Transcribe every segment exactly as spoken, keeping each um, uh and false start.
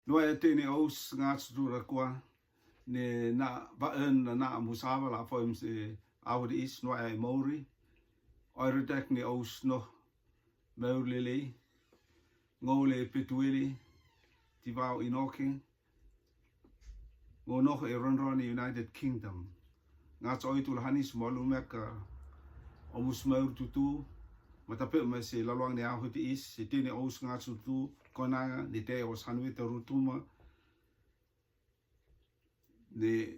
Noa e te ni ous ngat su ra kwa ne na ba en na na musava la foim se audi is noa e mori. Oiredek ni ous no. Maur lele. Ngole petueli. Tivao inoking. Ngo noh e ronron e United Kingdom. Ngat so itu lahanis molu meka omus maur tutu. Matape ma se laluang ni ahu ti is se tene ous ngat su tu konanga ni te os hanwe te rutuma. Ni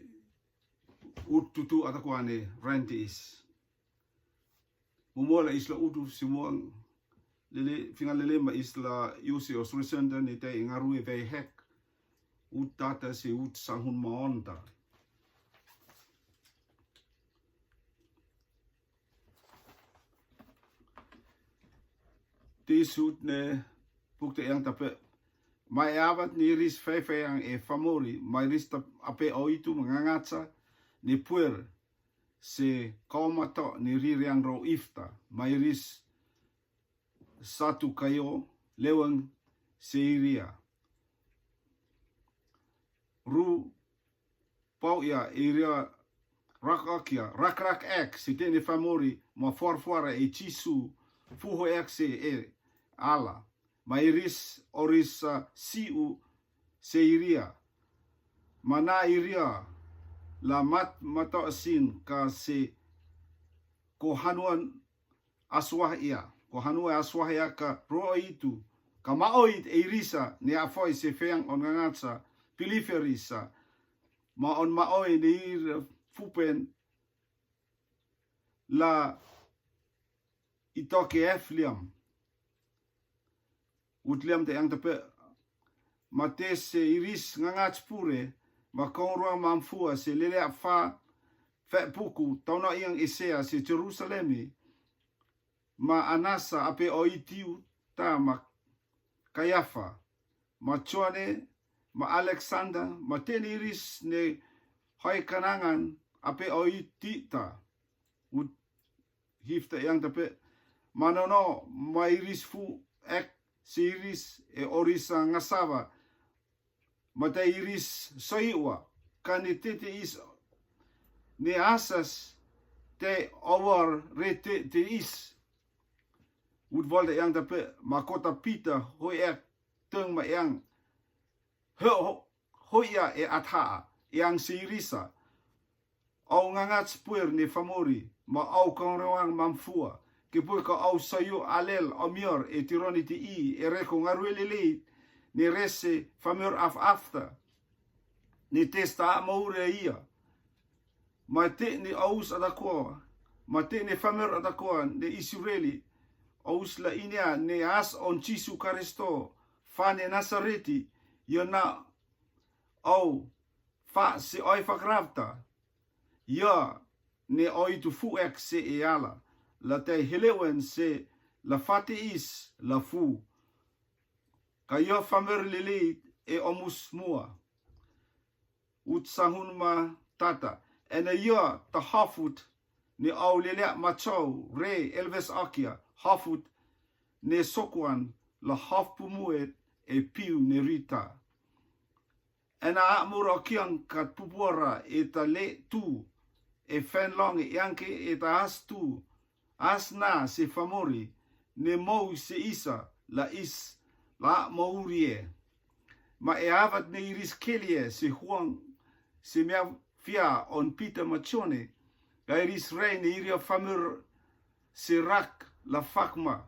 ut tutu ata kwane rent is. Momola isla utu simuang lele finga lele ma isla yusi os resenda ni te ingarue vei hek. Ut tata si ut sahun maonta. Ti sut ne pukte yang tape. Mai avat ni ris fefe yang e famori mai ris tap ape o itu mangangatsa ni puer se koma to ni ririang ro ifta mai ris satu kayo lewang seiria. Ru pau ia iria rak akia rak rak ek si tene famori ma for fora e Jisu fuho ek se e ala. Mai ris orisa siu seiria. Mana iria la mat mato sin ka se ko hanuan aswah ia. Ko hanue aswah ia ka roa itu. Ka maoi e irisa ni afoi se feang on ngangatsa piliferisa. Ma on maoi ni ir fupen la itoke efliam. Utliam te yang tepe. Mate se iris ngangats pure ma kong ruang mamfua se lele afa fe puku tauna iang Isea se Jerusalemi. Ma Anasa ape o itiu ta ma Kayafa ma Joane ma Alexander ma teni iris ne hoi kanangan ape o iti ta. Ut hifta yang tape manono ma iris fu ek si iris e orisa ngasava. Mata iris soiwa kani tete is ne asas te awar re tete is. Ut volta yang tape ma kota pita hoi ek teng ma yang he hoi ia e atha yang si irisa. Au ngangats puer ni famori ma au kongrewang mamfua ke puer ka au sayu alel omior e tironi ti i e reko ngarue lelei ni rese famor af afta ni testa maure ia. Mate ni aus atakoa mate ni famor atakoa ni Israeli aus la inia ni as on Jisu Karisto fane Nasareti ia na au fa si oi fakravta. Ia ne oitu fu ek se e ala la te helewen se la fate is la fu. Ka ia famer lili e omus mua. Ut sahun ma tata ena ia ta hafut ne au lelea machau re elves akia hafut ne sokuan la haf pumuet e piu ne rita. Ena a mura kiang kat pupuara e ta le tu e fen long e iangke e ta as tu as na se famori ne mou se isa la is la mourie. Ma e avat ne iris kelie se huang se mea fia on pita machone la iris rei ne iria famir se rak la fakma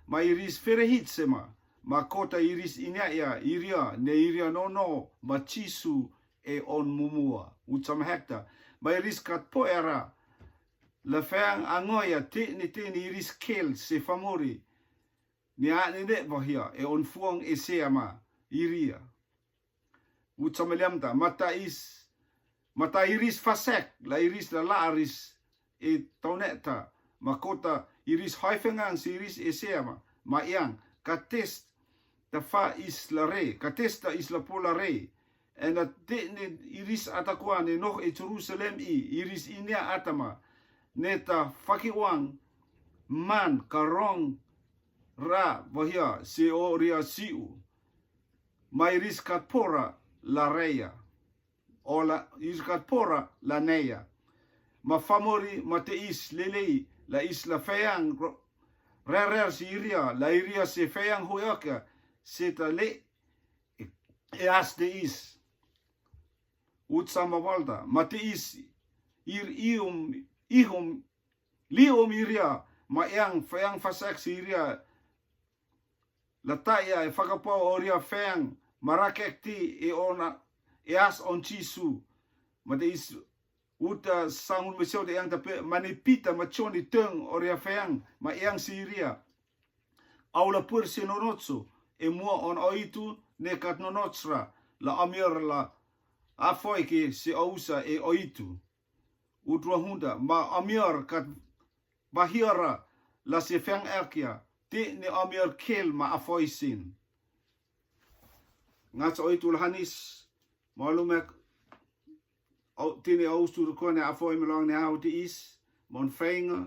ma iris ferehit sema ma kota iris inia ia iria ne iria no no ma Jisu e on mumua utsam hekta ma iris kat poera la feang angoia te ni te ni iris kel se famori ni a ni ne vahia e on fuang e se ama iria. Utsam liam ta mata is mata iris fasek la iris la la aris e tauneta ma kota iris haifengang si iris e seama ma iang ka test ta fa is la re ka test ta is la pola re. Ena te ne iris atakuan e noh e Jerusalem i iris inia atama ne ta fakiwang man ka rong ra vahia se o ria siu. mai Ris Katpora la Reia, o la Ris Katpora la Neia. Ma famori ma te is lelei la is la feang ro-, rerer si iria, la iria se feang hoiaka, se ta le e as te is. Ut sama volta, ma te is ir ium, ihum, lium iria, ma eang feang fasak si iria, la taia e fakapau oria feang, ma rakek ti e ona, e as on Jisu, ma te is uta sangun meseu te eang tape, ma ni Pita ma Joni teng oria feang, ma eang si iria. Au la puer se nonotso, e mua on oitu ne kat nonotsra, la amior la afoike se ousa e oitu. Utrua hunda, ma amior kat bahiara la se feang akia, te ne amior kel ma afoisin. Ngats oitu la Hanis, malumek, au, tini au stur kone afoi melong ne au te is, mon fenga,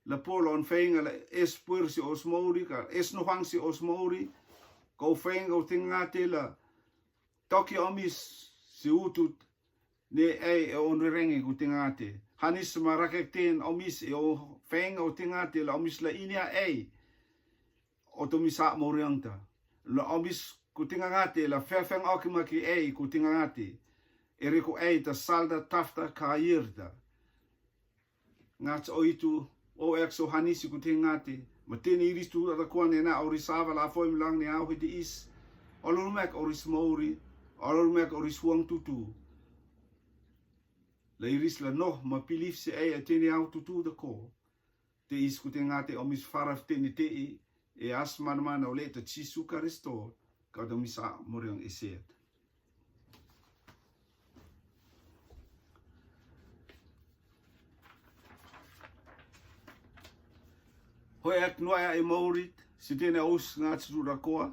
la pol on fenga, la es puer si os mauri, ka es no hang si os mauri, kau fenga, u tingate la, toki omis si utut, ne ei e on renge ku tingate. Hanis ma rakek ten omis e o fenga u tingate la omis la ini a ei. O to misa moriangta. La omis ku tingangate, la fefeng oki maki ei ku tingangate. Ere ku ei ta salda tafta ka yirta. Ngats oitu, o ek so Hanisi ku tingangate. Ma teni iris tu ata kuan ena ori sava la foi milang ne au hiti is. Olor mek ori smauri, olor mek ori suang tutu. La iris la noh, ma pilif se ei a teni au tutu da ko. Te is ku tingangate omis faraf teni te i, e as man man o le ta Jisu Karisto, ka da misa moriang eset. Hoi ek nua e maurit, si tene aus ngat su rakoa,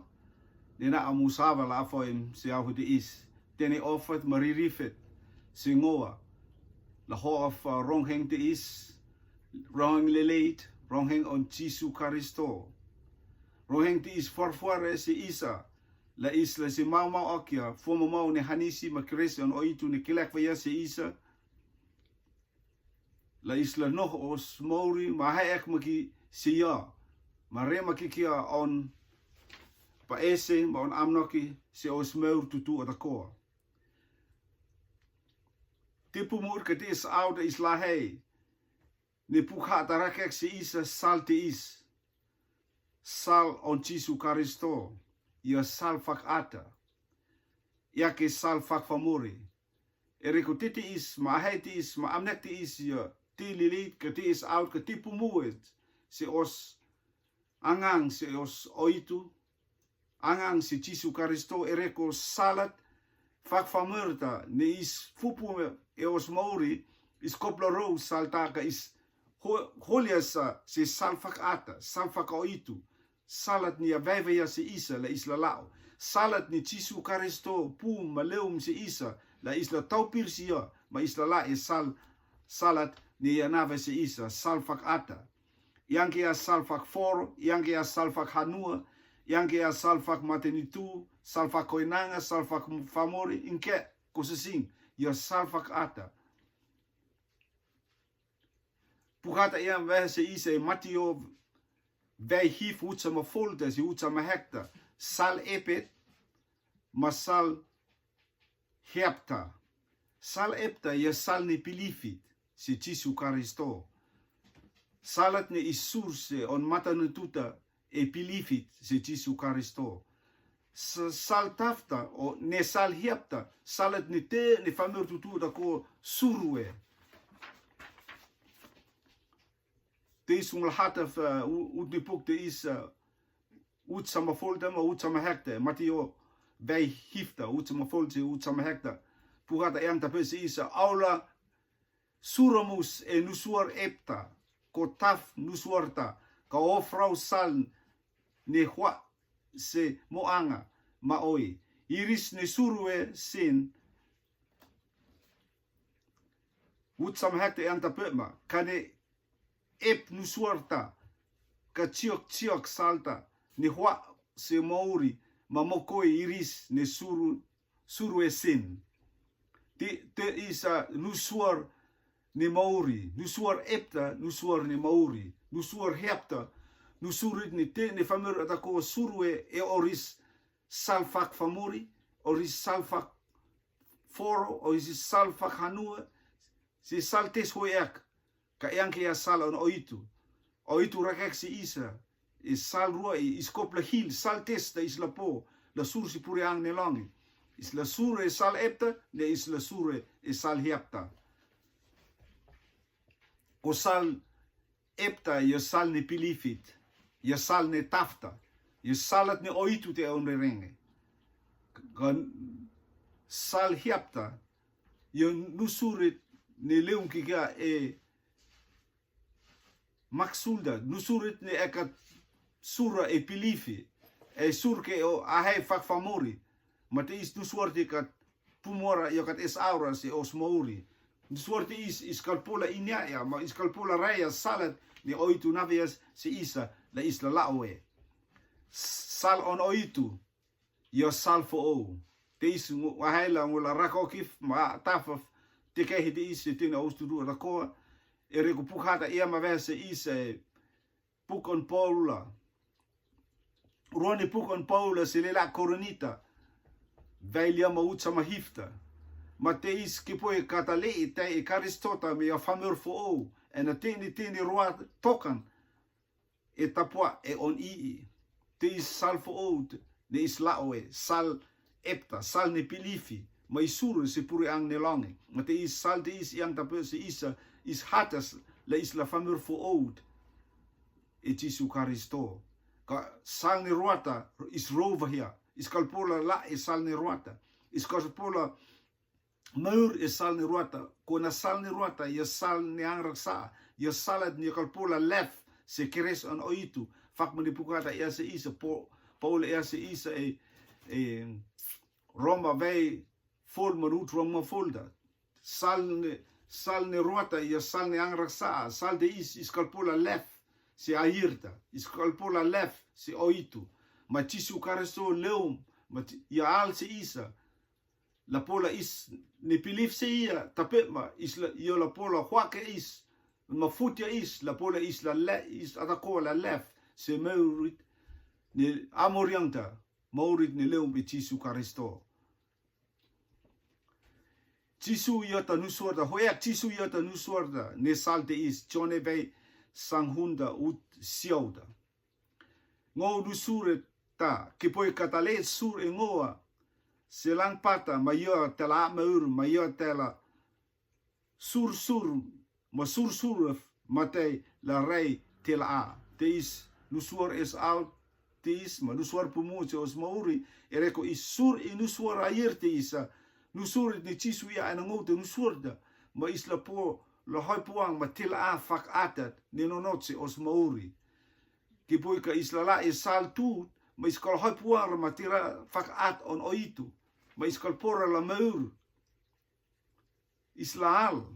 nena amu sava la foim si au hiti is, tene ofet maririfet, si ngoa, la ho of, uh, rongheng te is, rongheng leleit, rongheng on Jisu Karisto. Rongheng te is forfuare si isa, la is la si mau mau akia, fo mau mau ne Hanisi ma Kresi on oitu ne kilek vaya si isa, la is la noh os mauri, ma hai ek maki si ya, ma re maki kia on pa ese, ma on amnoki si os maur tutu ata koa. Tipu mur ka te is au da is la hei, ne pukha ta rakek si isa sal te is. Sal on Jisu Karisto, ia sal fak ata. Ia ke sal fak famori. Ere ko te te is, ma hai te is, ma amnek te is, ia te lilit, ka te is out, ka te pumuet. Si os angang, si os oitu, angang si Jisu Karisto, ere ko salat, fak famorta, ne is fupu e os mauri, is kopla rou salta ka is ho-, holia sa, si sal fak ata, sal fak oitu, salat ni a veve ya si isa la is la lao. Salat ni Jisu Karisto, pum, ma leum si isa, la is la taupir si ya, ma is la la e sal, salat ni a nave si isa, sal fak ata. Yang ke a sal fak for, yang ke a sal fak hanua, yang ke a sal fak matenitu, sal fak koinanga, sal fak famori, inke, kusasing, ya sal fak ata. Pukata ia vehe se isa e Matio vei hif utsa ma folta si utsa ma hekta. Sal epet ma sal hepta. Sal epta ia sal ni pilifit si Jisu Karisto. Salat ni isur se on mata ni tuta e pilifit se Jisu Karisto. Sa-, sal tafta o ne sal hiapta, salat ni te ne famir tutu da ko surue. Te is un lahata fa, u-, ut ni puk te is, uh, ut sama folta ma ut sama hekta, Matio vei hifta, ut sama folta, ut sama hekta. Pukata yang tape se isa, aula suramus e nusuar epta, ko taf nusuarta, ka ofrau sal ne hua se moanga ma oi. Iris ne surue sin, ut sama hekta yang tape ma, ka ne ep nusuarta, ka chiok chiok salta, ne hua se mauri, ma mokoi iris ne suru, suru e sin. Te, te isa nusuar ne mauri, nusuar epta, nusuar ne mauri, nusuar hiapta, nusurit ne te ne famir ata ko suru e, e oris sal fak famuri, oris sal fak foro, oris sal fak hanua, si sal tes hoiak, ka yang ke ya sal on oitu. Oitu rakek si isa, e sal rua e iskop la hil, sal tes ta isla po, la sur si puri ang ne longi. Isla sur e sal epta, ne isla sur e sal hiapta. Ko sal epta, ya sal ne pilifit, ya sal ne tafta, ya salat ne oitu te on rerenge. Kan sal hiapta, ya nusurit ne leum kikia e maksulda, nusurit ne ekat sura e pilifi, e sur ke o ahe fak famori, ma te is nusuar te kat pumora yo kat es aura se os mauri. Nusuar te is, is kalpola inya ya, ma is kalpola raya salat ne oitu navias se isa la isla laoe. Sal on oitu, yo sal fo o. Te is ngu-, wahai la ngu la rako kif ma tafaf, te kehi te is te na ustu du rakoa, e reku pukhata ia ma vese is e pukon Paula. Ruani pukon Paula se lela Korinita, vailia ma utsa ma hifta. Ma te is ke poe kata le e te e karistota me a famur fo o, e na teni teni rua tokan, e tapua e on i i. Te is sal fo o, ne is lao e, sal epta, sal ne pilifi, ma is suru se puri ang ne longe. Ma te is sal te is yang tape se isa, is hatas, la is la famur fo o, e Jisu Karisto. Ka sal ne ruata, is rova hia, is kalpola la e sal ne ruata, is kalpola maur e sal ne ruata, ko na sal ne ruata, ia sal ne ang raksa, ia salat ne kalpola lef, se keres an oitu, fak mani pukata ia se isa, po, Paula ia se isa e, e, Roma vei fol manut Roma folda. Sal ne, sal ne ruata, ia sal ne ang raksa, sal de is, is kalpola lef, se airta, is kalpola lef, se oitu. Ma Jisu Karisto leum, ma Ji-, ia al se isa, la pola is ne pilif se ia, tape ma is la, io la pola huake is, ma futia is, la pola is la le, is atakoa la lef, se maurit ne amoriangta, maurit ne leum e Jisu Karisto. Jisu ia ta nusuarta, hoeak Jisu ia ta nusuarta, ne salte is, Jone vei sanghunda ut siauta. Ngou nusure ta, ke poi katale sur e ngoa, se lang pata, ma ia tela maur, ma ia tela sur sur, ma sur sur, ma tei la rei tela a. Te is nusuar es au, te is, ma nusuar pumu se os mauri, e reko is sur i nusuar air te isa, nusur ni Jisu ia ana ngou te nusuarta, ma is la po, la hoi puang, ma tela a fak atat, ne nonot se os mauri. Ki poi ka is la la e sal tu, ma is kal hoi puang ra ma tira fak at on oitu, ma is kal pora la maur. Is la al,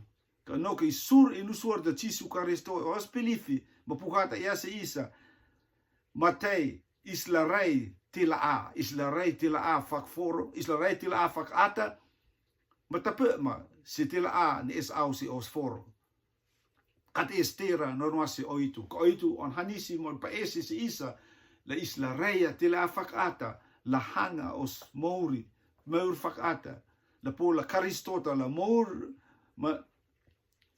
ka no ka is sur i nusuarta Jisu Karisto, e os pilifi, ma pukata ia se isa, ma tei, is la rei tela a, is la rei tela a fak foro, is la rei tela a fak ata, ma tape ma, se tela a ne es au se os foro. Kat estera no no se oitu. Ka oitu on hanisi mon pa ese se isa, la is la reia tela a fak ata, la hanga os mauri, maur fak ata, la pola Karistota la maur, ma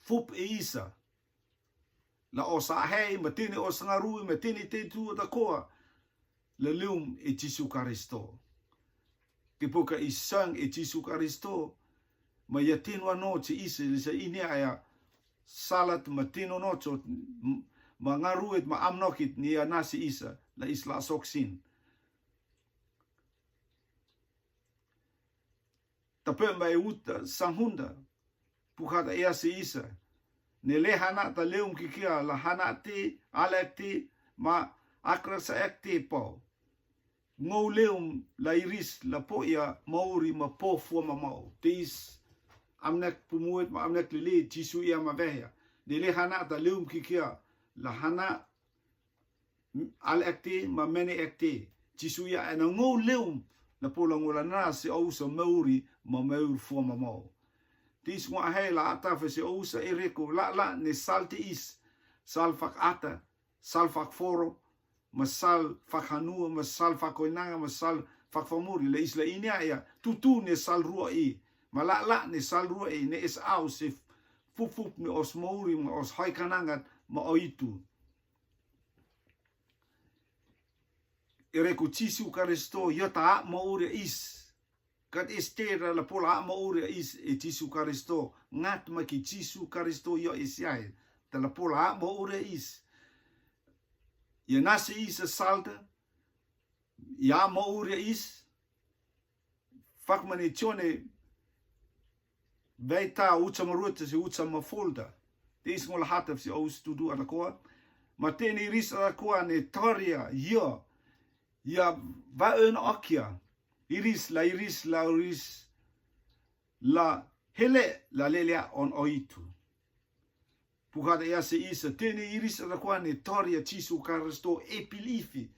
fup e isa. La os ahei, ma tini os ngarui, ma tini te tu atakoa, la leum e Jisu Karisto. Ke poka i sang e Jisu Karisto, ma ia tinu ano che isa, isa ini aya salat ma tinu no cho, m-, ma ngaruet ma amnokit ni ana se isa, la is la soksin. Tape ma e uta sanghunda, pukhata ia se isa. Ne le hana ta leum kikia la hana te, alek te, ma akra sa ek te pau. Ngou leum la iris, la po ia mauri ma po fua ma mau. Te is amnek pumuet ma amnek lele, Jisu ia ma vehia. Ne le hana ta leum kikia la hana al ek te, ma mene ek te. Jisu ia e na ngou leum, na pola ngou la na se ousa mauri, ma mauri fua mamau. Te is ngou a hei la ata fe se ousa e reko, la la ne sal te is, sal fak ata, sal fak foro, ma sal fak hanua, ma sal fak koinanga, ma sal fak famori, la is la ini a ia, tutu ne sal rua e, ma la la ne sal rua e, ne es au se fup fup ne os mauri, ma os hai kanangat, ma oitu. E reko Jisu Karisto, ia ta a mauri is. Kat este ra la pola a mauri is e Jisu Karisto. Ngat ma ki Jisu Karisto ia is ia e. Ta la pola a mauri is. Ia nasi is a salta. Ia a mauri is. Fak mani chone vei ta ucha maruta si ucha mafolta. Te is ngou la hata si aus tutu ata koa. Ma te ni iris ata koa ne toria ia. Ia va en okia. Iris la iris la iris la hele la lelea on oitu. Pukada ia se isa, te ni iris ata koa ne toria Jisu Karisto e pilifi.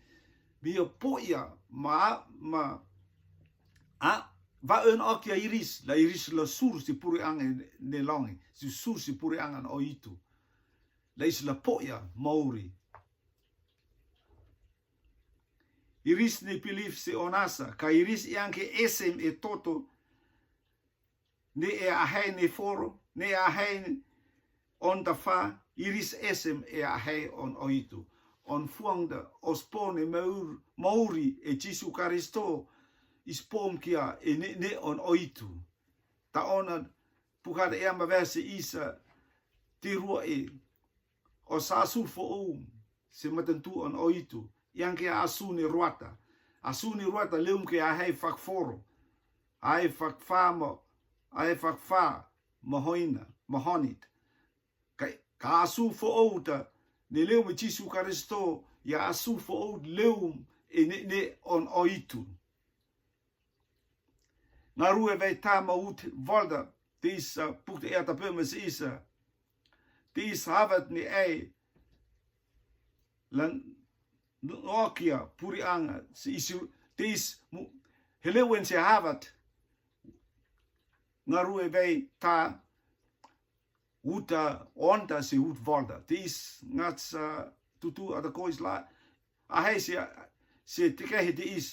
Bia poia ma, ma, a, va en okia iris, la iris la sur si puri anga ne longi, si sur si puri anga oitu. La is la poia mauri. Iris ne pilif se onasa, ka iris ianke esem e toto, ne e ahei ne foro, ne e ahei on ta fa, iris esem e ahei on oitu. On fuang da, os po ne maur-, mauri e Jisu Karisto, is pom kia e ne, ne on oitu. Ta ona, pukada e amba vese isa, te rua e, o sa asu fo ou, se matantu on oitu, ianke asu ne ruata, asu ne ruata leum ke ahei fak foro, ahei fak fa mo, ahei fak fa, mahoina, mahonit. Ka, ka asu fo ou ta, ne leum e Jisu Karisto, ia asu fo ou leum e ne, ne on oitu. Nga rue vei ta ma ut volda, te is, uh, puk te ea ta pe ma se is, uh, te is havat ni ei, lan, no kia, puri anga, se isi, te is, mu, hele wen se havat, nga rue vei ta, uta, onta se ut volda, te is, ngat sa, tutu, ata ko is la, ahei se, se te kehe te is,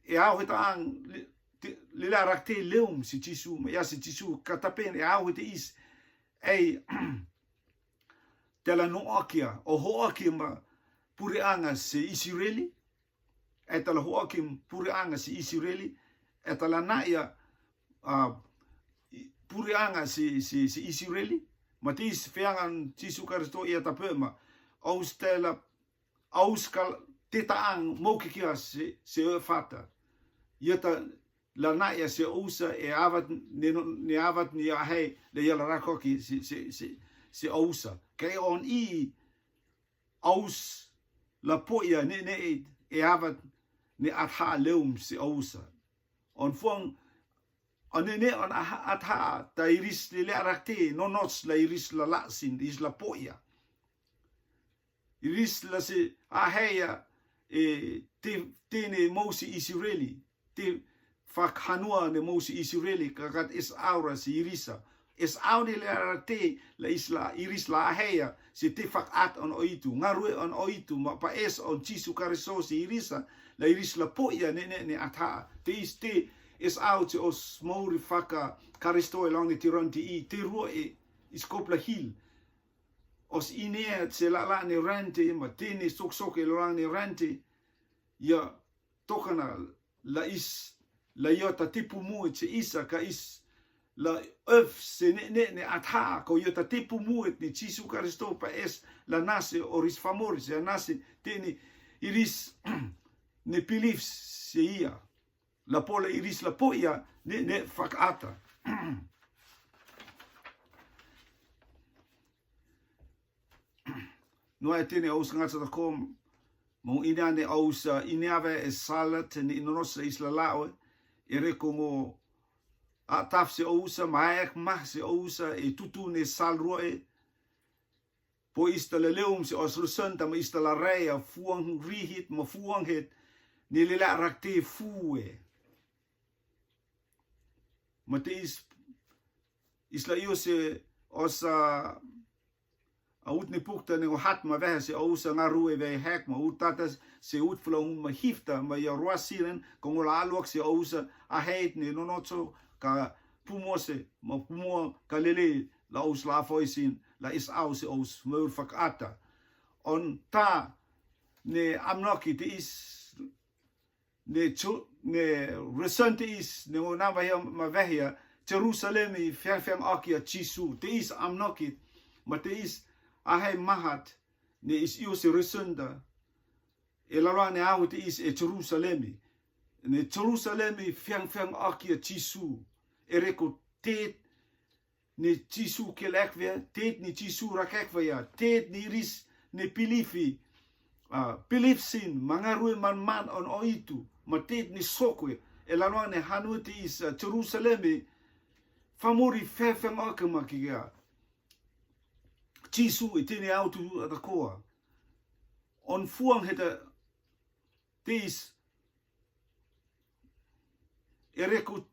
e au he ta ang, li, te, li la rak te leum si Jisu, ma ia si Jisu, ka ta pen, e au he te is, ei, te la no akia, o ho akia ma, puri anga si Isireli, e ta la ho akia puri anga si Isireli, e ta la na ia, a, i, puri anga si, si, si Isireli, ma te is feangan Jisu Karisto ia ta pe ma, aus te la, aus kal te ta ang mo ke kia se, se e fata. Ia ta la na ia se ousa e avat ne, ne avat ni ahei le ia la rako ki se, se, se, se ousa. Ke on i aus la po ia ne, ne e, e avat ne atha leum se ousa. On fuang, on ne, ne on aha, atha ta iris le le arakte, no nos la iris la la sin, is la po ia. Iris la se aheia, e, te, te ne mousi Isireli, te fak hanua ne mousi Isireli, kakat es aura se irisa. Es au ni le ara te la is la, iris la aheia, se te fak at on oitu, ngarue on oitu, ma pa es on Jisu Kariso se irisa, la iris la po ia ne, ne, ne atha. Te is te, es au se os mouri faka Karisto e long ne tiron te i, te rua e, is kopla hil. Os inea se la la ne rante, ma te ne sok sok e long ne rante, ia tokana la is, la iota tipu mu se isa ka is, la ef se ne, ne, ne atha, ko iota tipu mu ni Jisu Karisto pa es, la nase oris famoris, ia nase te ni iris ne pilif se ia. La po la iris la po ia, ne, ne fak ata. No e tene aus ngat sa kom, mo ina ne aus, uh, ina ve e salat, ne inonos la isla lao, e re kongo a taf se ousa, ma ek mah se ousa, e tutu ne sal roe, Poi ista la leum se os lusanta ma ista la rea fuang rihit ma fuang het ni lela rakte fue. Ma te is isla io se os a ut ni pukta ni hat ma vehe se os a ngarue vehe hek ma ut tata se ut flaun ma hifta ma ia ruasiren kongola aluak se os a heit ni nonocho ka pumo se ma pumo ka lele la os la foisin la is au se os meur fak ata. On ta ne amnoki te is ne chu ne resan te is ne o na vahia ma vahia Jerusalem i fiang fiang akia Jisu te is amnoki ma te is ahai mahat ne is io se resan da e lalwa ne ahu te is e Jerusalem i ne Jerusalem i fiang fiang akia Jisu e reko te ni Jisu kelek vea tet ni Jisu rakek vea tet ni ris ni pilifi a pilif sin mangarue man man on o itu ma tet ni sokwe e lalwa ne hanu te is a Jerusalem e famuri fefeng oke ma kiga Jisu e tene autu atakoa on fuang heta te is e reko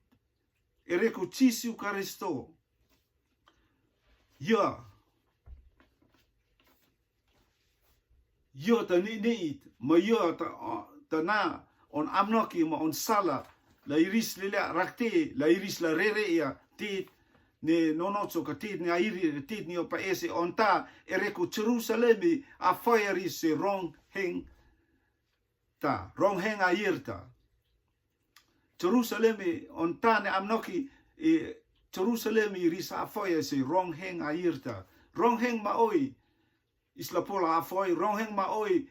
e reko Jisu Karisto. Ia ia ta ni ni it ma ia ta ta na on amnoki ma on sala la iris lele rakte la iris la rere ia tit ne nonocho ka tit ne airi tit ne opa ese on ta e reko Jerusalemi a fire se rong heng ta rong heng a irta. Jerusalemi on ta ne amnoki e Jerusalemi risa a foia se rong heng a irta. Rong heng ma oi isla pola a foi rong heng ma oi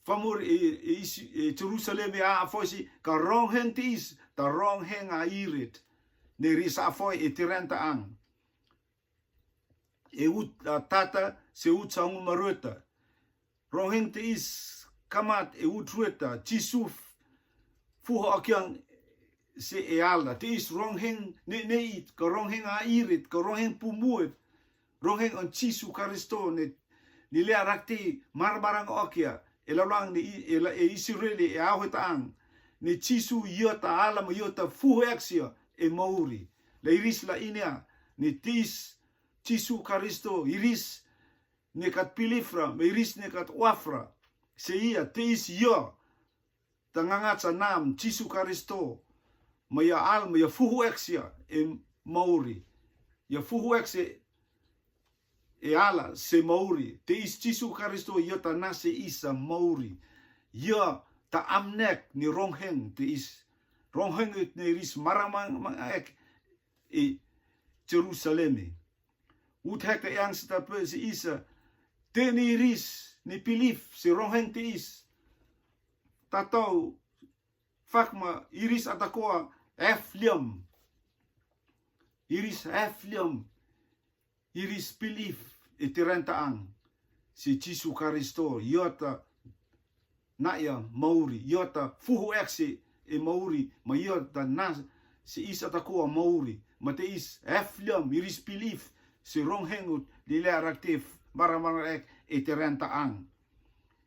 famur e Jerusalemi a foi si ka rong heng te is ta rong heng a irit ne risa a foi e tirenta ang. E ut a tata se ut sa un marueta. Rong heng te is kamat e ut rueta Jisu fuho akiang se e ala te is rong heng ne ne it ka rong heng a irit ka rong heng pumuet. Rong heng on Jisu Karisto ne ni le arakti marmarang okia e lalang ne e Israel e aho ta ang ne Jisu iota ala ma iota fuho eksia e mauri. La iris la inia ne te is Jisu Karisto iris ne kat pilifra ma iris ne kat wafra. Se ia te is ia ta ngangat sa nam Jisu Karisto ma ia al ma ia fuhu eksia e mauri. Ia fuhu eksia e ala se mauri te is Jisu Karisto ia ta nase isa mauri. Ia ta amnek ni rongheng te is rongheng ne iris maramang ek e Jerusalemi. Uthek te yang sita pe si isa te ni iris ni pilif si rongheng te is. Tatau fakma iris atakoa efliam. Iris efliam. Iris pilif e tirenta ang si Jisu Karisto iota na ia mauri iota fuhu eksi e mauri ma iota na si is atakoa mauri ma te is efliam iris pilif si ronghengut di le araktif maramara ek e tirenta ang.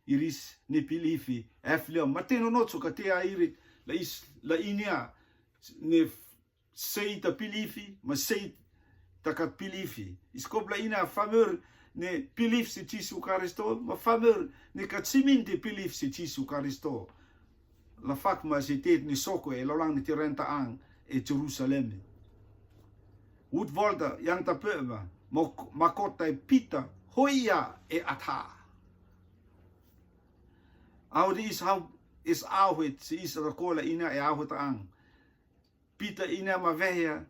Iris ni pilifi efliam ma te no notso ka te a irit la is la inia ne sei ta pilifi ma sei ta kat pilifi. Iskop la ina famur ne pilif si Jisu Karisto ma famur ne kat simin te pilif si Jisu Karisto. La fak ma si tet ni soko e lalang ni tirenta ang e Jerusalem. Ut volta yang ta pe ma ma kota e pita hoia e atha. Au di is hau is au hit si is rakola ina e au hit ang. Pita ina ma vehia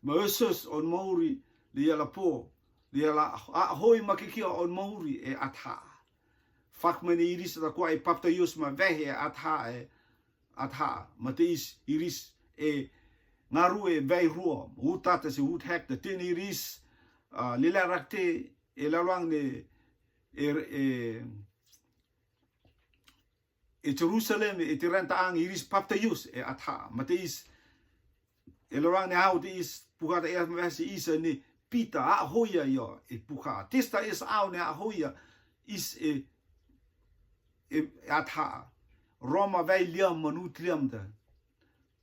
ma usus on mauri lia la po lia la a hoi ma kikia on mauri e atha. Fak ma ni iris ta kua e papta yus ma vehia atha e atha ma te is iris e ngaru e vei rua utata si ut hek ta te ni iris lila rakte e laluang ne e e e Jerusalem e tirenta ang iris papta yus e atha ma te is e laluang ne hau te is pukata e atha ma vehia si isa ni Pita, ahoya ia e puha. Testa es au ne ahoya is e, e, e atha. Roma vai liam manut liam da.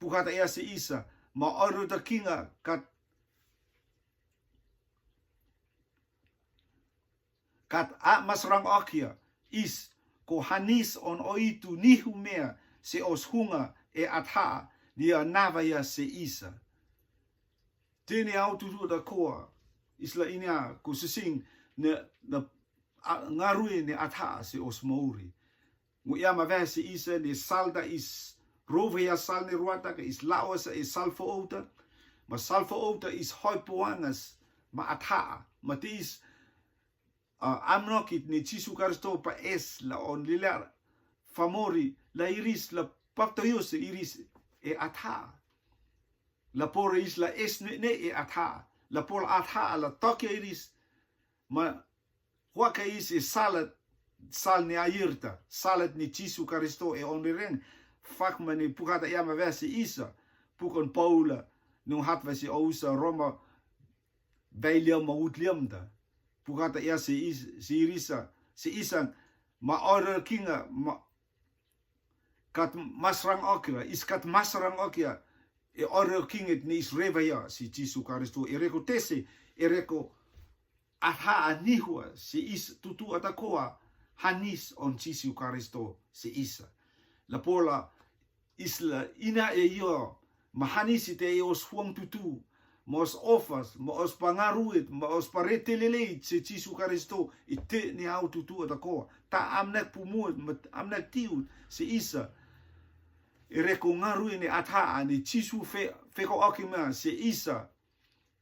Puha ta ia se isa. Ma oro ta kinga kat kat a masrang okia is ko hanis on oitu nihu mea se os hunga e atha dia nava ia se isa. Tene au tutu da koa isla inia ko sising ne, ne a, ngarui ne atha se os mauri. Ngu ia ma vehe se isa ne sal da is rove ia sal ne ruata ka is lawa sa e sal fo outa. Ma sal fo outa is hoi poangas ma atha ma te is a, amnokit ne Jisu Karisto pa es la on lilar famori la iris la paptoyos iris e atha. La pora is la es ne, ne e atha. La pora atha la tokia iris. Ma huaka is e salat, sal ne ayirta, salat ne Jisu Karisto e on reng. Fak ma ne pukata ia ma vehe se isa, pukon Paula, nung hat vehe se ousa Roma, vai liam ma ut liam da. Pukata ia se is, se irisa, se isan, ma ora kinga, ma, kat masrang okia, is kat masrang okia, e ora kinget ne is reva ia, se Jisu Karisto, e reko tese, e reko atha a nihua, se is tutu atakoa, hanis on Jisu Karisto, se isa. La pola, isla ina e io, ma hanis i te e os huang tutu, ma os ofas, ma os pangaruit, ma os parete leleit, se Jisu Karisto, i te ne au tutu atakoa. Ta amnek pumut, ma amnek tiut, se isa. E reko ngarui ne atha a ne Jisu fe, feko oki ma, se isa.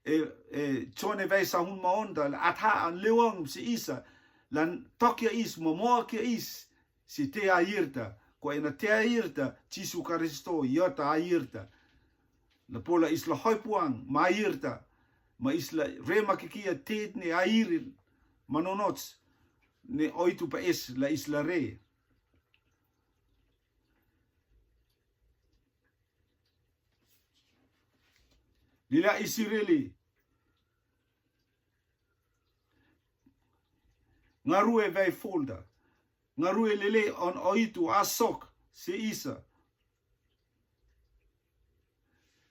E, e, Jone vai sahun ma onda, la atha an lewang se isa, lan tokia is, momokia is, se te ayirta, ko ena te ayirta, Jisu Karisto, iota ayirta. La pola isla hoi puang, ma ayirta, ma isla re makikia tet ne ayiril, ma nonots, ne oitu pa es la isla re. Lila Isireli. Ngarue vai folda. Ngarue lele on oitu asok se isa.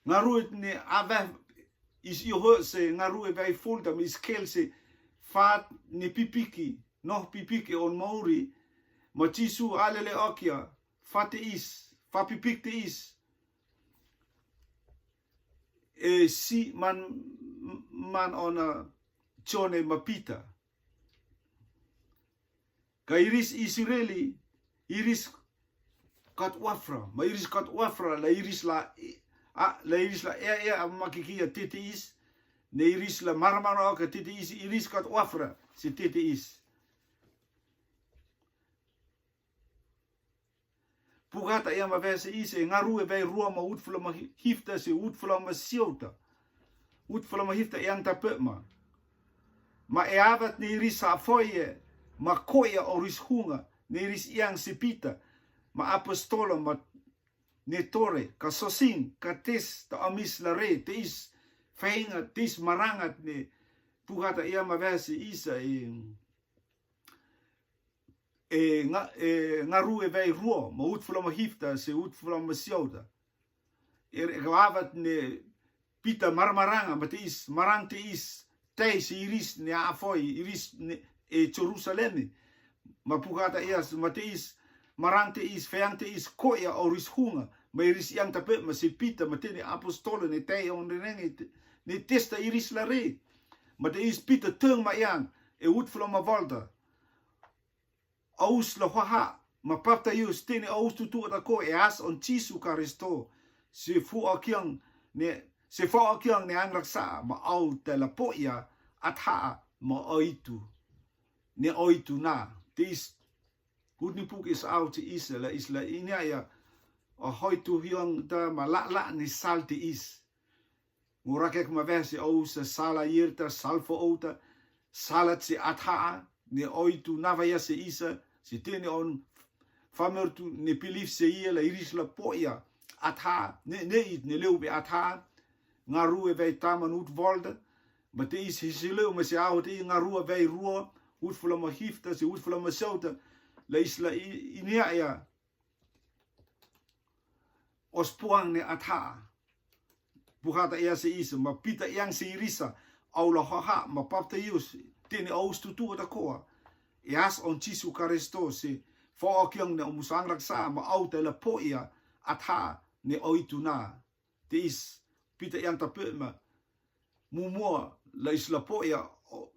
Ngarue ne ave is iho se ngarue vai folda me iskel se fat ne pipiki. Noh pipiki on mauri. Ma Jisu alele okia. Fa te is. Fa pipik te is. E si man, man ona Jone ma Pita. Ka iris Isireli, iris kat wafra, ma iris kat wafra, la iris la, a, la iris la, ea, ea, a makikia te te is, ne iris la marmara ka te te is, iris kat wafra, se te te is. Pugata ia ma vehe se isa e ngarue vai rua ma utfula ma hi-, hifta se utfula ma siouta. Utfula ma hifta e anta pe ma. Ma e avat ne iris a foie, ma koia oris hunga, ne iris iang se Pita, ma apostola ma ne tore, ka sosing, ka tes, ta amis la re, te is, feinga, te is marangat ne, pugata ia ma vehe se isa e, e nga-, e ngarue vai rua, ma utfula ma hifta, se utfula ma siouta. E, e ka avat ne Pita marmaranga, ma te is, marang te is, tai se iris ne a foi, iris ne, e Jerusalemi. Ma pugata ias, ma te is, marang te is, feang te is, koia oris hunga, ma iris iang tape, ma se Pita, ma te ne apostola, ne tai on renenge, ne testa iris la re. Ma te is Pita teng ma iang, e utfula ma volta. Aus la huaha, ma paptayus tene aus tutu ata ko e as on Jisu Karisto, se fu a kiang ne, se fu a kiang ne ang raksa, ma au te la poia, atha, ma oitu, ne oitu na, te is, hut ni puk is au te is la, is la inia ia, a hoitu hiang ta ma la la ne sal te is. Ngurakek ma vehe se ou se sala irta, salfo outa, salat se athaa, ne oitu nava ia se isa, se tene on famertu ne pilif se ia la iris la poia, athaa, ne, ne it, ne leu be athaa, ngarue vai taman ut volda, Ma te is hisilu ma se au te i ngarua vei rua, ut fula ma hifta, se ut fula ma sauta, la is la i, i nia ia. Os puang ne atha. Puhata ia se is, ma pita iang se irisa, au la haha, ma papta ius, te ne aus tutu ata koa. E as on Jisu Karisto se, fo o kiang ne omusang raksa, ma au te la po ia, atha, ne oitu na. Te is, pita iang ta pe ma. Mumua la is la po ia, o,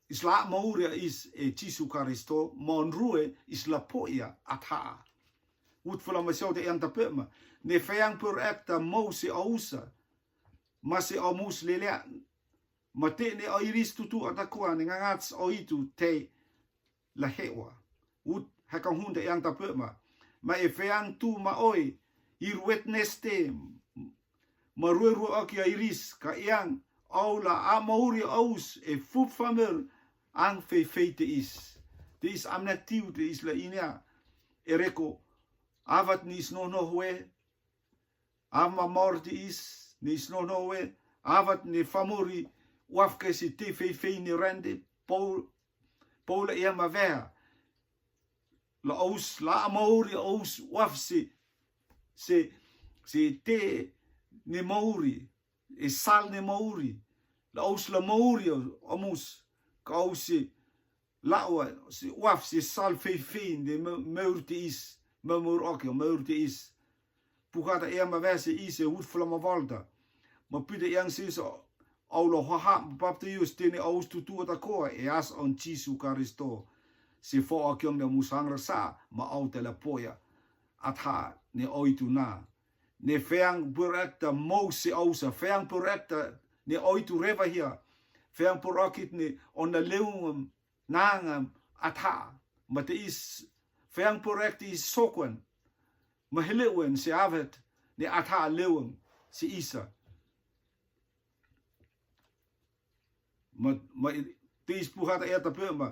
is la mauri ia is e Jisu Karisto, ma on rue is la po ia atha. Ut fula ma sau te iang ta pe ma. Ne feang per ekta mou se ausa. Ma se omus lelea. Ma te ne o iris tutu ata koa ne ngangats o itu te la hewa. Ut haka hunda iang ta pe ma. Ma e feang tu ma oi, ir witness te, ma rue rue o ki a iris, ka iang, au la a mauri aus, e fut famer, ang fei fei te is. Te is amna tiu te is la inia, e reko, avat ni is no no hue, Ama morti is, ni snonowe, avat ni famuri, wafke si te fei fei ni rende, Paul, Paul ia ma vea. La aus, la mauri aus, waf si, si, si te ni mauri, e sal ni mauri, la aus la mauri, omus, ka aus si, Lawa, si waf, si sal fei fei, de me-, meur te is, me meur oke, meur te is. Pukata ia ma vese is, e ut fula ma volta. Ma pide iang si so, au lo haha, papta ius tene aus tutu ata koa, e as on Jisu Karisto. Si fo a kiong de musang rasa, ma au te la poia. Atha, ne oitu na. Ne feang purekta mou si ausa, feang purekta, ne oitu reva hia. Feang purekit ne on na leung nanga atha, ma te is, feang purekti is sokwan, ma helewen se avet, ne atha lewen se isa. Ma, ma i-, te is puhata e ata pe ma,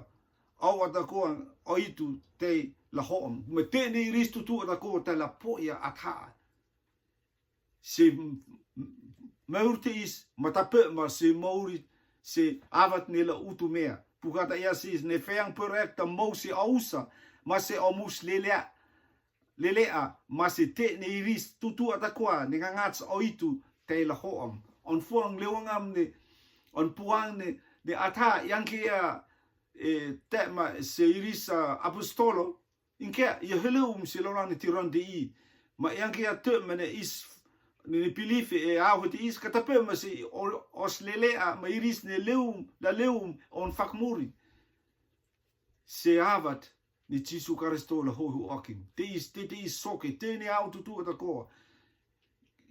au ata koa, oitu te la hoom, ma te ne iris tutu ata koa te la poia atha. Se m-, m-, mauri te is, ma ta pe ma se mauri, se avat ne la utu mea. Pukata ia si is, ne feang purekta mou se ausa, ma se omus lelea, lelea, ma se te ne iris tutu ata koa, ne ngangats oitu, te la hoom. On fuang lewangam ne, on puang ne, ne atha, iang ke ia, e, te ma se iris, a, apostolo, Inke, ia heleum si lolang ni tiron de i. Ma iang ke ia te ma ne is, ni, ni pilifi e au heti is, kata pe ma si o-, os lelea, ma iris ne leum, la leum, on fakmuri. Se avat, ni Jisu Karisto la hohu okim. Te is, te, te is soke, te ne au tutu ata koa.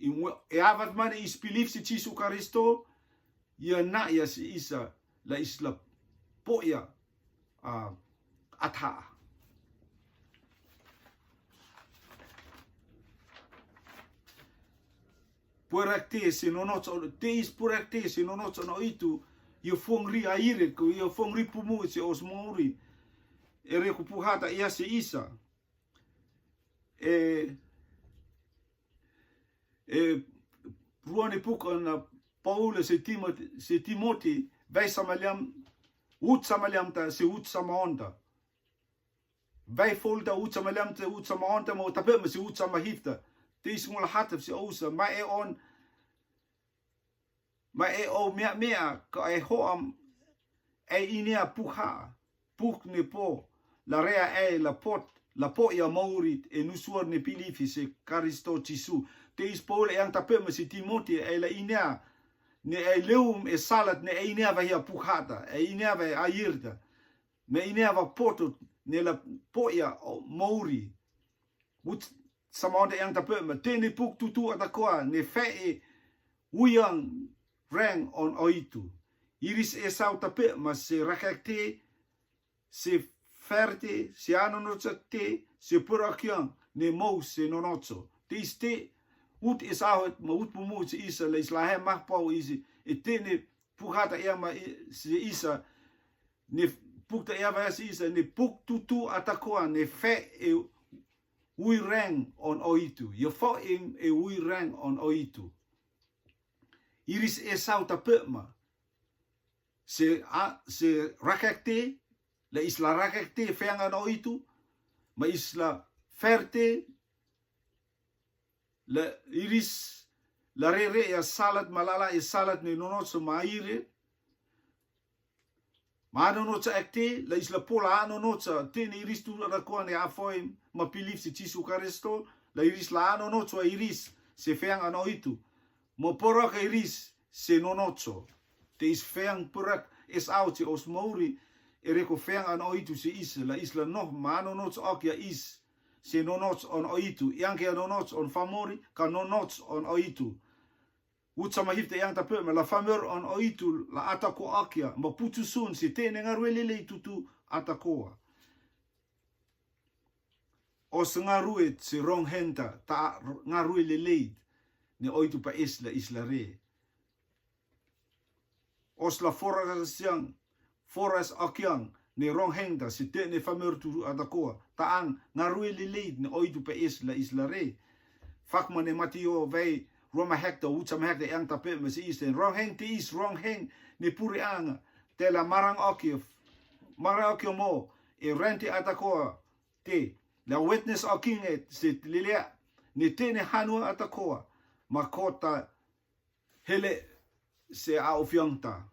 I mwe-, e avat mane is pilif si Jisu Karisto, ia na ia si isa, la is la poia, a, atha. Purakte si nonocho, te is purakte si nonocho no itu, ia fongri aire, ko ia fongri pumu si os mori. Ere ku puhata ia si isa. E, e, ruani puka na Paula se Timoti, se Timoti, vai samaliam, ut samaliam ta, se ut samaonta. Vai folta ut samaliam ta, ut samaonta, ma tape ma se ut samahifta. Te is ngula hatap se ausa, ma e on, Ma e o mea mea ka e hoam e inea puk ha, puk ne po, la rea e la pot, la po ia mauri e nusuar ne pilifi se Karisto Jisu. Te is Paul e ang tape ma si Timoti e la inea, ne e leum e salat ne e inea va hia puk hata, e inea va airta, me inea va potot, ne la po ia o mauri. Ut samaonta e ang tape ma, te ne puk tutu ata koa, ne fe e uiang reng on oitu. Iris e sau tape ma se rakakte, se ferte, se anonochakte, se purakiang, ne mou se nonocho. Te iste, ut e sau ma ut pumu se isa, la isla he mah pau isi, e te ne puk hata ia ma i-, se isa, ne puk ta ia va se isa, ne puk tutu ata koa, ne fe e ui reng on oitu. Ia fo im e ui reng on oitu. Iris e sau tape ma. Se a, se rakekte, la isla rakekte feang ana oitu, ma isla ferte, la iris, la rere ya salat, ma lala ya salat ne nonocho ma ire, ma nonocho ekte, la isla pola nonocho, te ne iris tu la koa ne afoi, ma pilif se Jisu Karisto, la iris la nonocho iris, se feang ana oitu, ma poro ka iris, se nonocho. Te is feang purak, es au se os mauri, ereko feang ana oitu se is, la isla noh, ma nonocho okia is, se nonocho on oitu, yang ke nonocho on famori, ka nonocho on oitu. Ucha ma hifte yang tape, ma la famor on oitu, la atakoa okia, ma puchu sun, se te ne ngarue lelei tutu atakoa. Os ngarue se ronghenta, ta ngarue lelei, ne oitu pa isla, isla re. Os la foras yang, foras okiang, ne ronghenta, se te ne famor tu atakoa, ta ang ngarue lelei, ne oitu pa isla, isla re. Fakma ne Matio vei, rua ma hekta, ucha ma hekta, yang tape, ma se isten, rongheng te is, rongheng, ne puri anga, te la marang okia, marang okia mo, e rente atakoa, te, la witness okinge, se lelea, ne te ne hanua atakoa, ma kota hele se a ofiangta.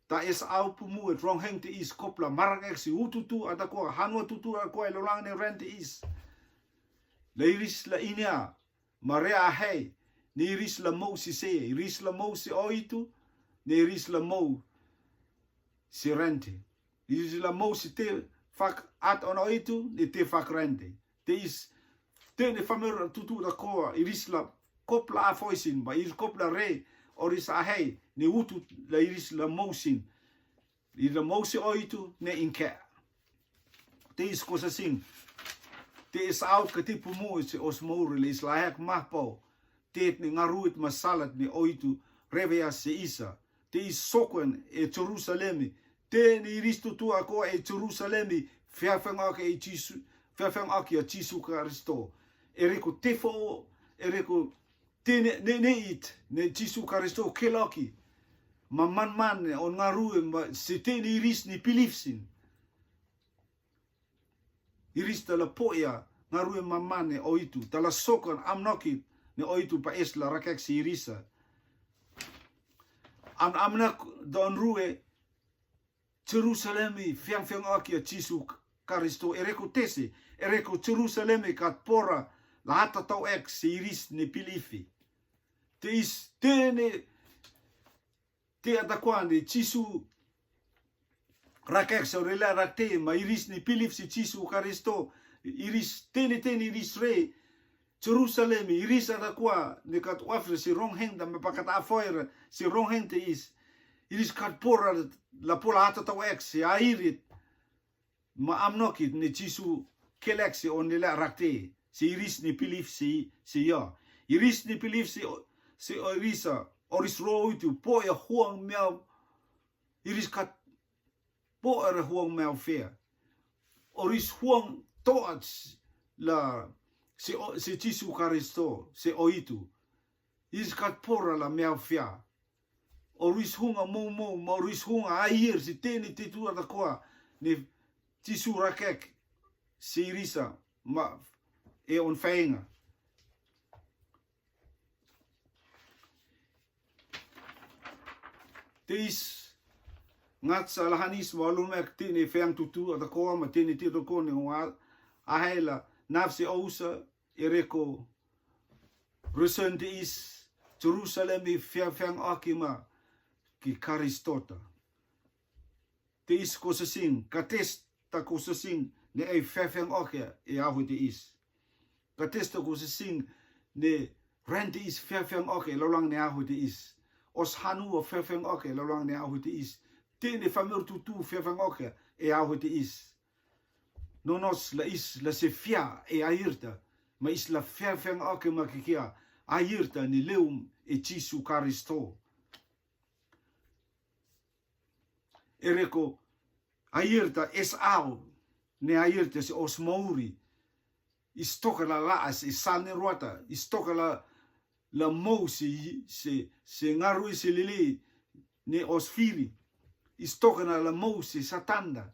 Ta es au pumu e rongheng te is kopla marak ek se ututu atakoa, hanua tutu atakoa e lolang ne ren te is. La iris la inia, ma rea ahei, ne iris la mou si se, iris la mou si oitu, ne iris la mou si rente. Iris la mou si te fak at on oitu, ne te fak rente. Te is, te ne famer tutu atakoa, iris la kopla afoisin, ba iris kopla re, oris ahei, ne utu la iris la mousin. Iris la mousi oitu, ne inke. Te is kosa sin. Te is au ka te pumu se os moure, le is la hek mahpau. Te ne ngaruit masalat ne oitu, revea se isa. Te is sokuen e Jerusalemi. Te ne iris tutu atakoa e Jerusalemi. Fiafeng okia e Jisu, fiafeng okia Jisu Karisto. Ereko tefo, ereko te ne, ne, ne it, ne Jisu Karisto keloki. Ma man man ne on ngarue, ma se te ne iris ni pilifsin. Iris ta la poia, ngarue ma man ne oitu, ta la sokan amnoki ne oitu pa es la rakek si irisa. Am amnak don rue, Jerusalemi fiang fiang okia Jisu Karisto, ereko tese, ereko Jerusalemi kat pora, la hata tau ek si iris ne pilifi. Te is, te ne, te atakoa ne Jisu rakek se rela rakte, ma iris ne pilif si Jisu Karisto, iris te ne te ne iris re, Jerusalemi, iris atakoa ne kat wafre si rongheng da me pakat afoira, si rongheng te is. Iris kat pora la pola hata tau ek si airit. Ma amnokit ne Jisu kelek si on lele rakte, si iris ni pilif si, si ya. Iris ni pilif si, si o irisa, oris ro itu, poia huang miau, iris kat poia huang miau fea. Oris huang toat la, si, si Jisu Karisto, si oitu. Iris kat pora la miau fea. Oris hunga mou mou, ma oris hunga aier si te ne te tu atakoa ne Jisu rakek si irisa ma e on faenga. Te is ngat sa lahanis ma lumek te ne feang tutu atakoa ma te ne te atakoa ne wa ahela nafsi ousa ereko Rusun te is Jerusalemi fiafang oki ma ki Karistota. Te is kosa sing, ka testa kosa sing ne ai fiafang oki e ahu te is. Ka testa kosa sing ne ren te is fiafang oki e lalang ne ahu te is. Os hanu wa fiafang oki e lalang ne ahu te is. Te ne famir tutu fiafang oki e ahu te is. Nonos la is la se fia e airta, ma is la fiafang oki ma kikia airta ni leum e Jisu Karisto. Ereko airta es au ne airta se os mauri. Is toka la laas, is sal ne ruata, is toka la la mou se, se, se ngarui se lili ne os firi. Is toka na la mou se Satanda.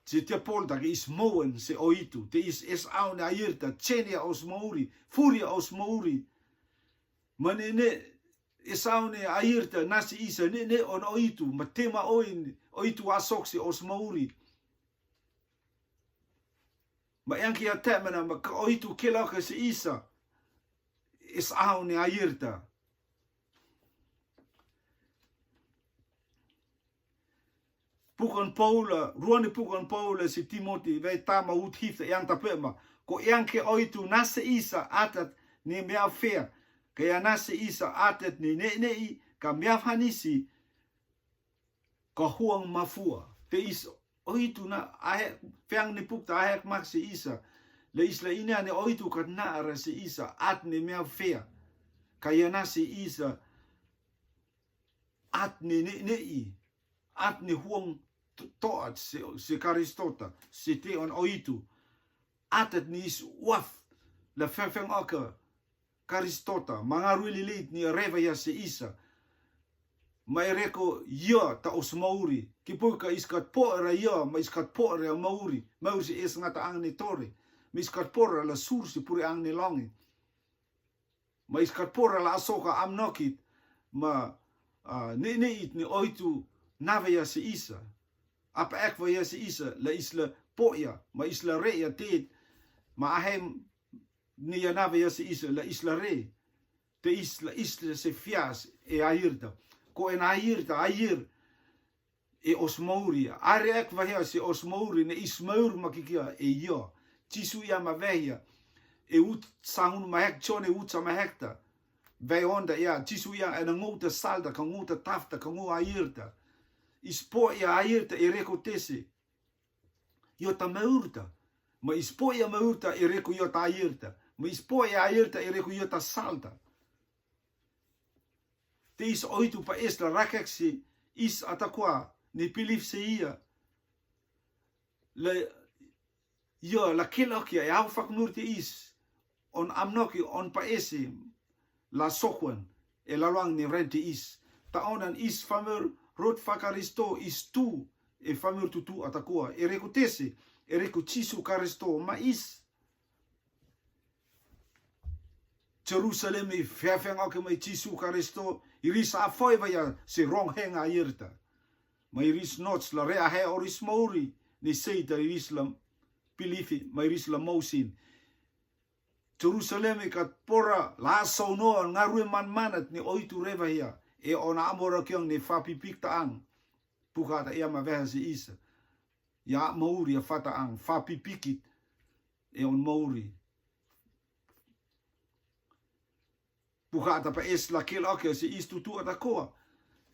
Se Tiapolta ke is mouen se oitu. Te is esaune airta, chenia os mouri, furia os mouri. Ma ne ne esaune airta na se isa, ne ne on oitu, ma tema oin, oitu asok se os mouri. Ma yang kia temena, ma ka oitu kela ke se isa. Esaune airta. Pukan Paula, ruani pukan Paula se Timoti, vai tama ut hifta yang tapema. Ko yang ke oitu na se isa atat ne mea fea. Ka ya na se isa atat ne ne ne i, ka mea fanisi, ka huang mafua. Te is oitu na ahe, feang ni pukta ahe mak se isa. Le isla ini ane oitu kat na ara se isa, at ne mea fea. Ka ya na se isa, at ne ne ne i, at ne huang to-, toat se, se Karistota, se te on oitu, atat ne is waf, la fefeng oka, Karistota, mangaru i lilit ni reva ya se isa. Ma ereko ia ta os mauri, ki puka iskat po era ia, ma iskat po era mauri, mauri se es ngata ang ne tore, ma iskat po era la sur se puri ang ne longi. Ma iskat pora la asoka amnokit, ma, ah, ne ne it ne oitu nave ya se isa. Apa ek va ya se isa, la isla poya, ma isla re ya tet, ma ahem ne ya nave ya se isa, la isla re. Te isla, isla se fias e airta. Ko en airta, air, e os mauri. Are ek va hea se os mauri ne is maur makikia e ia. Jisu ia ma vehia. E ut sahun ma hek chone ut sa ma hekta. Vei onda ia, Jisu ia e na ngouta salta, ka ngouta tafta, ka ngou airta. Is po ia airta e reko tese. Iota maurta. Ma is po ia maurta e reko iota airta. Ma is po ia airta e reko iota salta. Te is oitu pa es la rakek se is atakoa ne pilif se ia. La ia la kelok ia e au fakmur te is. On amnoki on pa ese la sokwan e la luang ne ren te is. Ta onan is famur rot fa Karisto is tu e famur tutu atakoa. E reko tese, e reko Jisu Karisto ma is. Jerusalem i feafeang oke mai Jisu Karisto, iris a foi vaia se rong henga irta. Ma iris nots la re ahe oris mauri, ni seita iris la pilifi, ma iris la mousin. Jerusalem i kat pora, la sauno, ngarue man manat ni oitu re vahia, e ona amora kiang ni fapipik ta ang. Pukata ia ma veha se isa. Ia mauri, ia fata ang, fapipikit, e on mauri. Pukata pa es la kel oke se is tutu atakoa.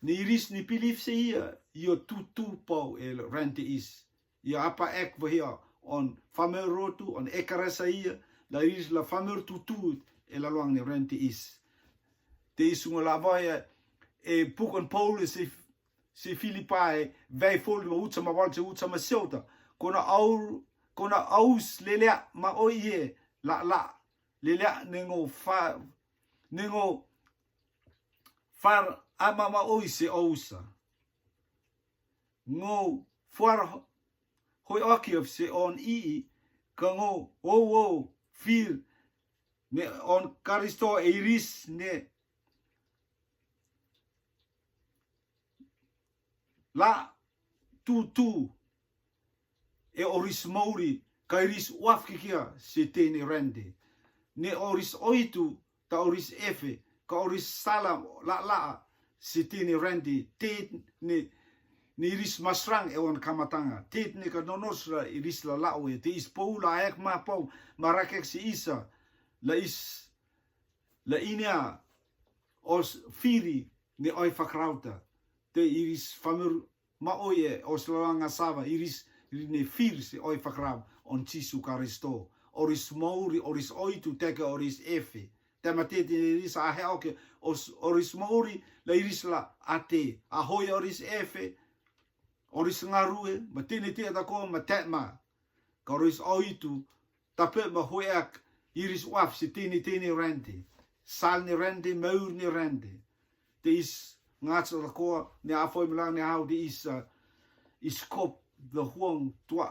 Ni iris ni pilif se ia, io tutu pau e rente is. Ia apa ek vahia on famer rotu, on ekaresa ia, la iris la famer tutu e la luang ni rente is. Te isunga la vahia, e pukon Paul se se Filipai, vei fol ma utsa ma valse utsa ma seuta. Kona au, kona aus lelea ma oie, la, la, lelea nengo fa, nengo far ama ma oi se ousa. Ngo far ho-, hoi oki of se on i, ka ngo, o, o, fir, ne on Karisto e iris, ne, la tutu e oris mauri, ka iris uaf kikia se tene rende. Ne oris oitu, ta oris efe, ka oris sala la la se tene rende, te ne, ne iris masrang e on kamatanga, te ne ka nonos la iris la la oe, te is poula ek ma pau, marakek se isa, la is, la inia, os firi, ne oi fakrauta, te iris famur ma oie, os lalanga sava, iris, ri ne fir se oi fakrau, on Jisu Karisto. Oris mauri, oris oitu, teke oris efe. Te ma te te iris ahe oke, os, oris mauri, la iris la ate, a hoi oris efe, oris ngarue, ma tene te atako, ma te ma. Ka oris oitu, tape ma hoeak, iris uaf se tene tene rente. Sal ne rente, maur ne rente. Te is Ngats o takoa ne a foi mlang ne au de is, uh, iskop la huang tua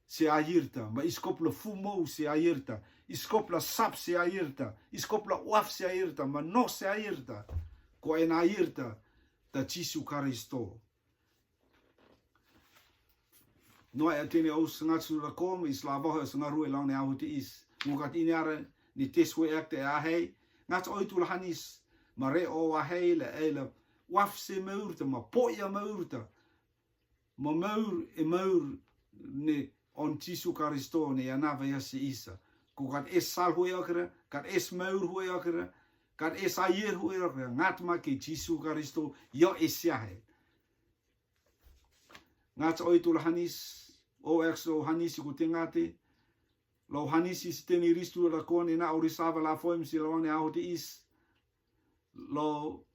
se ayirta, ma iskop la fumou se ayirta, iskop la sap se ayirta, iskop la waf se ayirta, ma no se ayirta, ko en ayirta ta Jisu Karisto. Noa e tene o sngats ura kom is la vohe sngaru e long ne au te is. Ngukat ini are ni tes we ek te ahei. Ngats oi tu la hanis. Ma re o ahei le e la waf se maurta ma poia maurta. Ma maur e maur ne on Jisu Karisto ne anava ya se isa. Kukat es sal hue okra, kat es maur hue okra, kat es ayer hue okra. Ngat ma ke Jisu Karisto yo es yahe. Ngats oi tu la hanis, o ek so hanis ku te ngate. Lo hanis is teni ristu la kon ena orisava la foim si la wan ne aho te is. Lo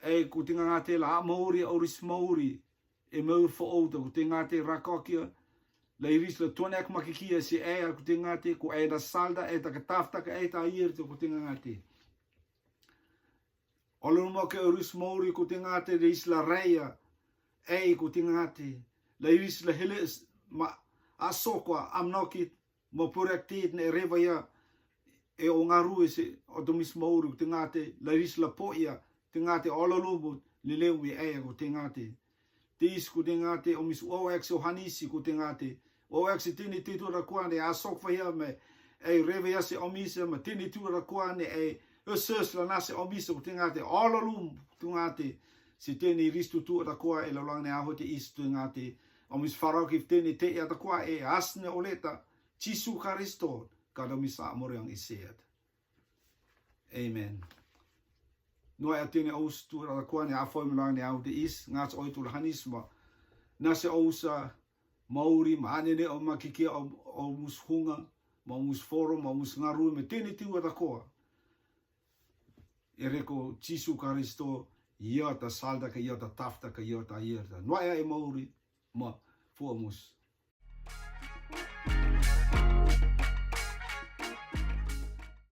e ku te ngate la mauri oris mauri. E maur fo o ta ku te ngate rakokia. La iris la tuan ek makikia si e ku te ngate ku e da salda e ta katafta ka e ta ayer te ku te ngate. Olo mo ke oris mauri ku te ngate de isla reia. E ku te ngate. La iris la hele ma asokwa amnokit mo purektit ne reva ya. E o ngaru ese o domis mauri ku te ngate. La iris la poia te ngate olo lubu leleu mi e ku te ngate. Te is ku te ngate, omis o ek se o hanisi ku te ngate. O ek se tini titu ra kuane, a sok fa ya me. E reve ya se omis ma tini tu ra kuane, e eses la nase omis ku te ngate. Olo lum tu ngate. Se tini ristu tu ra kua e la lang ne aho te is tu ngate. Omis farok if tini te ya ta kua e asne oleta. Jisu Karisto, kada misa amor yang iseat. Amen. Noa e tene o ustu ra kua ne a foi mlang ne au te is, ngats oi tu la hanis ma. Nase o usa mauri ma ane ne o makikia o mus hunga, ma mus foro, ma mus ngaru, me tene ti wata koa. E reko Jisu Karisto, ia ta salda ka ia ta tafta ka ia ta ierta. Noa e mauri, ma fo mus.